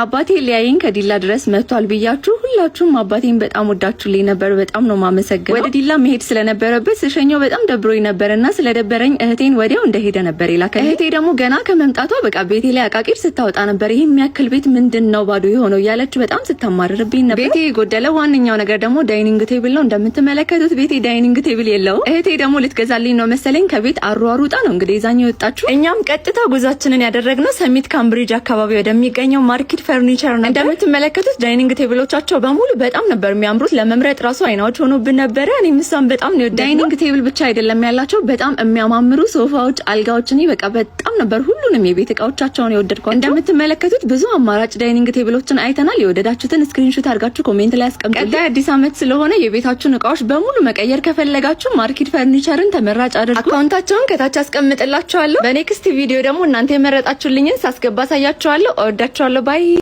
አባቴ ሊያየኝ ከዲላ ድረስ መጥቷል ብያችሁ ሁላችሁም አባቴን በጣም ወዳችሁልኝ ነበር። በጣም ነው ማመሰግነው። ወደ ዲላ መሄድ ስለነበረበት ስሸኘው በጣም ደብሮኝ ነበርና ስለደበረኝ እህቴን ወዲያው እንደሄደ ነበር የላከልኝ። እህቴ ደግሞ ገና ከመምጣቷ በቃ ቤቴ ላይ አቃቂር ስታወጣ ነበር። ይህ የሚያክል ቤት ምንድን ነው ባዶ የሆነው እያለች በጣም ስታማርርብኝ ነበር። ቤቴ የጎደለ ዋነኛው ነገር ደግሞ dining table ነው። እንደምትመለከቱት ቤቴ dining table የለውም። እህቴ ደግሞ ልትገዛልኝ ነው መሰለኝ ከቤት አሯሩጣ ነው እንግዲህ ይዛኝ የወጣችሁ። እኛም ቀጥታ ጉዟችንን ያደረግነው ሰሚት ካምብሪጅ አካባቢ ወደሚገኘው ማርኪድ ፈርኒቸር ነው። እንደምትመለከቱት dining table ኦቻቸው በሙሉ በጣም ነበር የሚያምሩት። ለመምረጥ ራሱ አይናዎች ሆኖብን ነበረ። እኔም እሷን በጣም ነው። Dining table ብቻ አይደለም ያላቸው፣ በጣም የሚያማምሩ ሶፋዎች፣ አልጋዎች። እኔ በቃ በጣም ነበር ሁሉንም የቤት እቃዎቻቸውን የወደድኳቸው። እንደምትመለከቱት ብዙ አማራጭ dining table ኦችን አይተናል። የወደዳችሁትን screenshot አድርጋችሁ comment ላይ አስቀምጡ። ቀጣይ አዲስ ዓመት ስለሆነ የቤታችሁን እቃዎች በሙሉ መቀየር ከፈለጋችሁ ማርኪድ ፈርኒቸርን ተመራጭ አድርጉ። Account ኣቸውን ከታች አስቀምጥላችኋለሁ። በ next ቪዲዮ ደግሞ እናንተ የመረጣችሁልኝን ሳስገባ አሳያችኋለሁ። እወዳችኋለሁ። Bye.